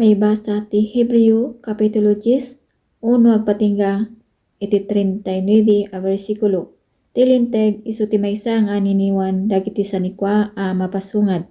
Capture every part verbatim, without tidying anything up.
Ibasa ti Hebreo, Kapitulo dies, uno agpatingga iti treinta y nueve a bersikulo. Ti Linteg isu ti maysa nga aniniwan dagiti sanikua a mapasungad.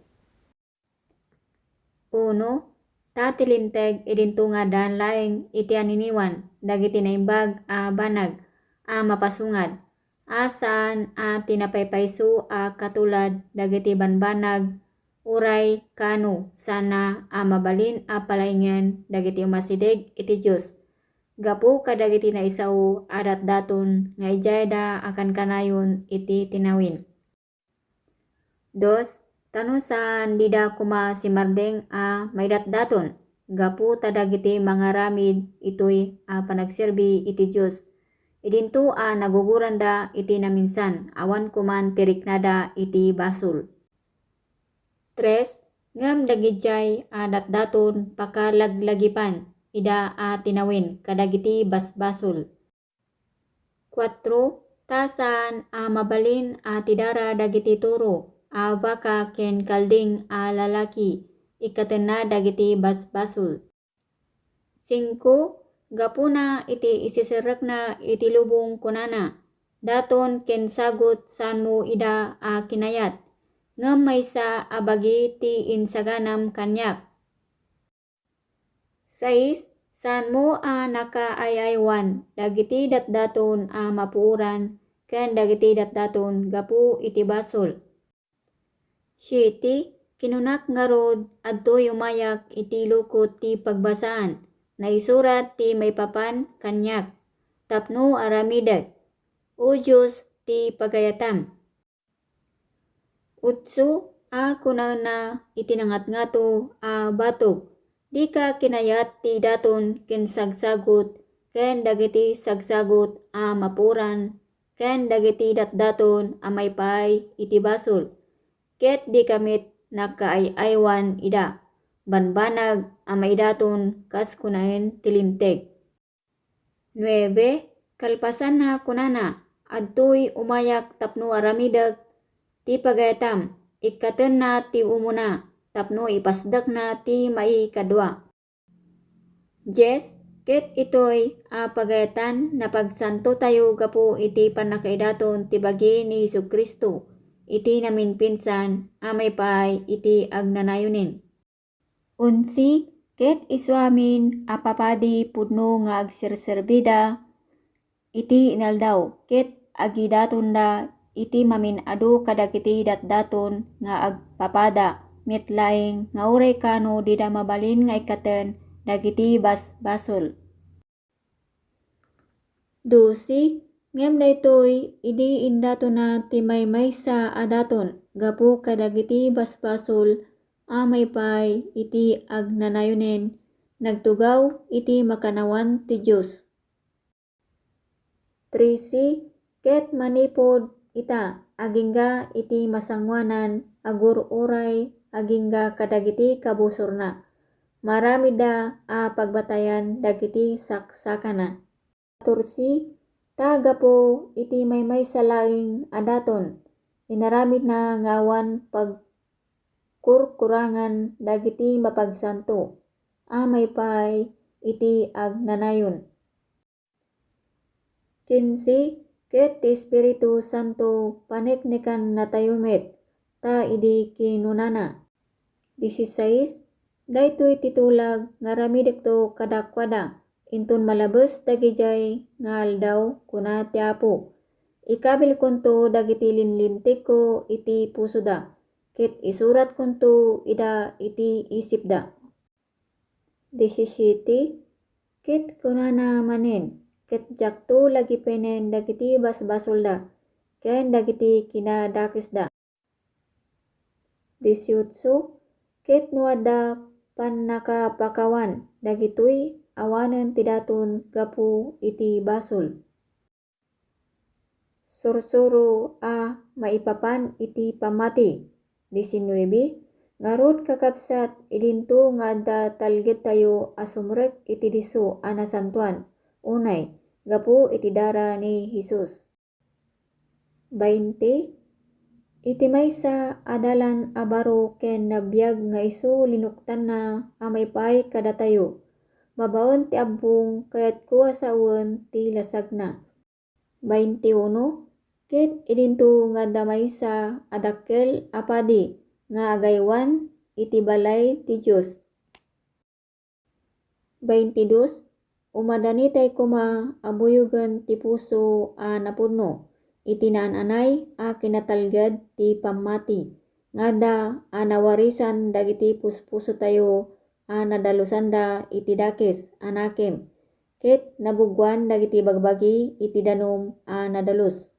Uno, ta ti Linteg idinto nga addaan laeng iti aniniwan dagiti naimbag a banag a mapasungad, a saan a ti napaypayso a katulad dagiti banbanag, uray kano sana a mabalin a palaingen dagiti umasideg iti Dios gapu kadagiti naisao a datdaton nga idiayda a kankanayon iti tinawin. Dos, ta no saan, dida koma simardeng a maidatdaton gapu ta dagiti mangaramid itoy a panagserbi iti Dios, idinto a naguguranda iti naminsan, awan koman ti riknada iti basol. Tres, ngem dagidiay a datdaton pakalaglagipan ida a tinawin kadagiti basbasol. Kuatro, ta saan a mabalin a tidara dagiti toro a baka ken kalding a lalaki ikkatenna dagiti basbasol. Singko, gapuna iti isiserrekna iti lubong kunana, "Daton ken sagut saanmo ida a kinayat, ngem maysa a bagi ti insaganam kaniak." Sais, saanmo a nakaay-aywan dagiti datdaton a mapuoran ken dagiti datdaton gapu iti basol. Siete, kinunak ngarud, adtoy umayak iti lukot ti pagbasaan, naisurat ti maipapan kaniak, tapno aramidek, O Dios, ti pagayatam. Utso, a kunaenna iti nangatngato a batog, "Dika kinayat ti daton ken sagsagut ken dagiti sagsagut a mapuoran ken dagiti datdaton a maipaay iti basol, ket dika met nakaay-aywan ida, banbanag a maidaton kas kunaen ti Linteg." Nuebe, kalpasanna, kunana, "Adtoy umayak tapno aramidek ti pagayatam, ikkatenna ti umuna tapno ipasdekna ti maikadua." Dies, ket itoy a pagayatan, napagsantotayo gapu iti pannakaidaton ti bagi ni Jesu-Cristo iti namimpinsan a maipaay iti agnanayonen. Onse, ket isu amin a papadi pudno nga agserserbida iti inaldaw, ket agidatonda iti mamin-adu kadagiti datdaton nga agpapada, met laeng nga uray kano dida mabalin nga ikkaten dagiti basbasol. Dose, ngem daytoy idi indatonna ti maymaysa a daton gapu kadagiti basbasol a maipaay iti agnanayonen, nagtugaw iti makannawan ti Dios. Trese, ket manipud ita, agingga iti masangoanan, agur-uray agingga kadagiti kabusorna, maaramidda a pagbatayan dagiti saksakana. Katorse, ta gapu iti maymaysa laeng a daton, inaramidna nga awan pagkurkurangan dagiti mapagsanto a maipaay iti agnanayon. Kinse, ket ti Espiritu Santo paneknekannatayo met, ta idi kinunana. Disisais, daytoy ti tulag nga aramidekto kadakuada, inton malabes dagidiay nga aldaw, kuna ti Apo. Ikabilkonto dagiti linlintegko iti pusoda, ket isuratkonto ida iti isipda. Disisiete, ket kunana manen, ket diakto lagipenen dagiti basbasolda ken dagiti kinadakesda. Disiotso, ket no adda pannakapakawan dagitoy, awanen ti daton gapu iti basol. Sursuro a maipapan iti pammati. Disinuebe, ngarud, kakabsat, idinto nga adda talgedtayo a sumrek iti disso a nasantoan, unay, gapu iti dara ni Jesus. Bainte, Iti maysa a dalan a baro ken nabiag nga isu linuktanna a maipaay kadatayo, babaen ti abbong kayatko a sawen ti lasagna. Baintiuno, ket idinto nga adda maysa a dakkel a padi nga agaywan iti balay ti Dios. Baintidos, umadanitay koma a buyogen ti puso a napudno iti naan-anay a kinatalged ti pammati nga adda a nawarisan dagiti puspusotayo a nadalosanda iti dakes a nakem, ket nabuggoan dagiti bagbagi iti danum a nadalos.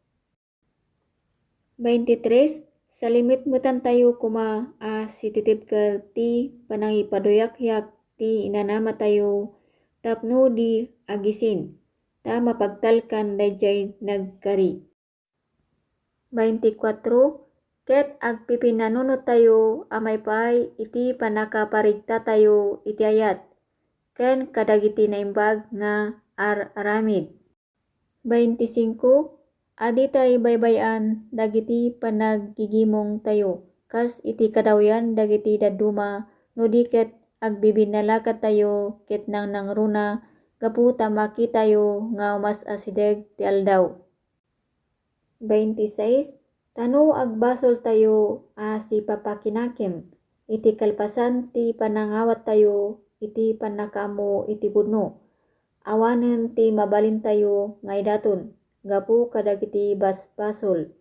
Baintitres, salimetmetantayo koma a sititibker ti panangipaduyakyat ti inanamatayo tapno di agisin, ta mapagtalkan daydiay nagkari. Baintikwatro, ket agpipinnanunottayo a maipaay iti pannakaparigtatayo iti ayat, ken kadagiti naimbag nga ar-aramid. Baintisingko, a ditay baybay-an dagiti panaggigimongtayo, kas iti kadawyan dagiti dadduma, no di ket agbibinnalakadtayo ket nangnangruna gapu ta makitayo nga umas-asideg ti aldaw. Baintisais, ta no agbasoltayo a sipapakinakem iti kalpasan ti panangawattayo iti pannakaammo iti pudno, awanen ti mabalintayo nga idaton gapu kadagiti basbasol.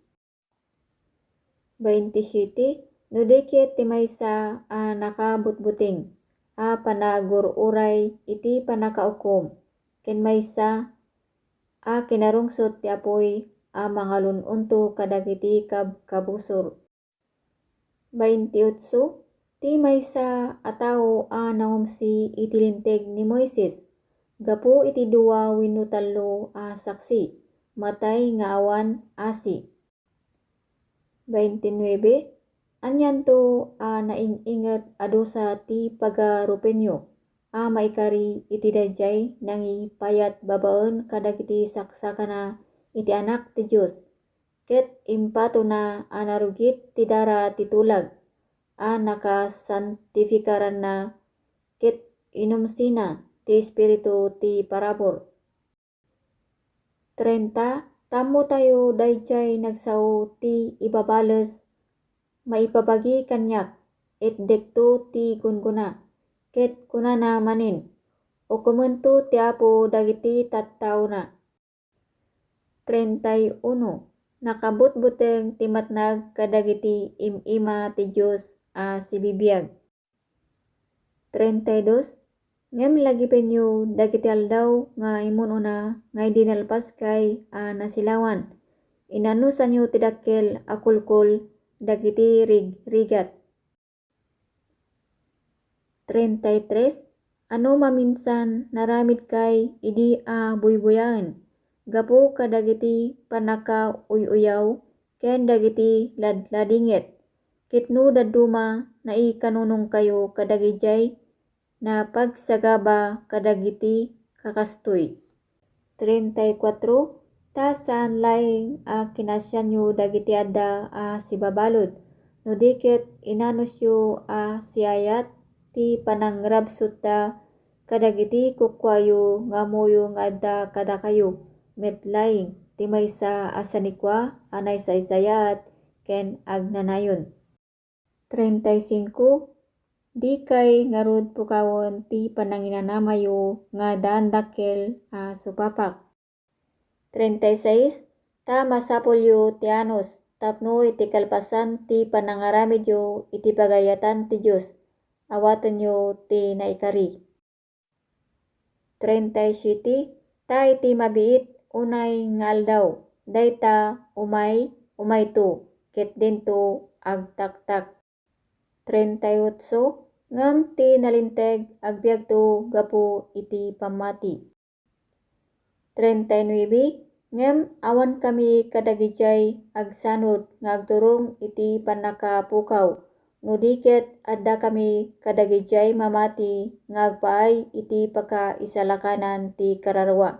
Baintisiete, no di ket ti maysa a nakabutbuteng a panagur-uray iti pannakaukom, ken maysa a kinarungsot ti apuy a mangalun-onto kadagiti kabkabusor. Baintiotso, ti maysa a tao a nangumsi iti Linteg ni Moises gapu iti dua wenno tallo a saksi, matay nga awan asi. Baintinuebe, anianto a naing-inget a dusa ti pagarupenyo a maikari iti daydiay nangipayat babaen kadagiti saksakana iti Anak ti Dios, ket impatona a narugit ti dara ti tulag a nakasantifikaranna ket inumsina ti Espiritu ti parabur. Trenta, tammotayo daydiay nagsao ti ibabales maipabagi kaniak, itdekto ti gunggona, ket kunana manen, ukomento ti Apo dagiti tattaona. Trenta y uno, nakabutbuteng ti matnag kadagiti im-ima ti Dios a sibibiag. Trenta y dos, ngem lagipenyo dagiti aldaw nga immun-una nga idi nalpaskay a nasilawan, inanusanyo ti dakkel a kulkol dagiti rigrigat. Trenta y tres, a no maminsan naramidkay idi a buybuyaen gapu kadagiti pannakauy-uyaw ken dagiti ladladinget, ket no dadduma, naikanunongkayo kadagidiay napagsagaba kadagiti kakastoy. Trenta y kuatro, ta saan laeng a kinasianyo dagiti adda a sibabalud, no di ket inanusyo a siayat ti panangrabsutda kadagiti kukuayo nga ammoyo nga adda kadakayo met laeng ti maysa a sanikua a naisaysayaat ken agnanayon. Trenta y cinco, dikay ngarud pukawen ti pananginanamayo nga daan dakkel a supapak. Trenta y seis, ta masapulyo ti anus tapno iti kalpasan ti panangaramidyo iti pagayatan ti Dios, awatenyo ti naikari. Trenta y siete, ta iti mabiit unay nga aldaw, dayta umay, umayto, ket dinto agtaktak. Trenta y otso, ngem ti nalinteg agbiagto gapu iti pammati. Trenta y nuebe, ngem awankami kadagidiay agsanud nga agturong iti pannakapukaw, no di ket addakami kadagidiay mamati nga agpaay iti pakaisalakanan ti kararua.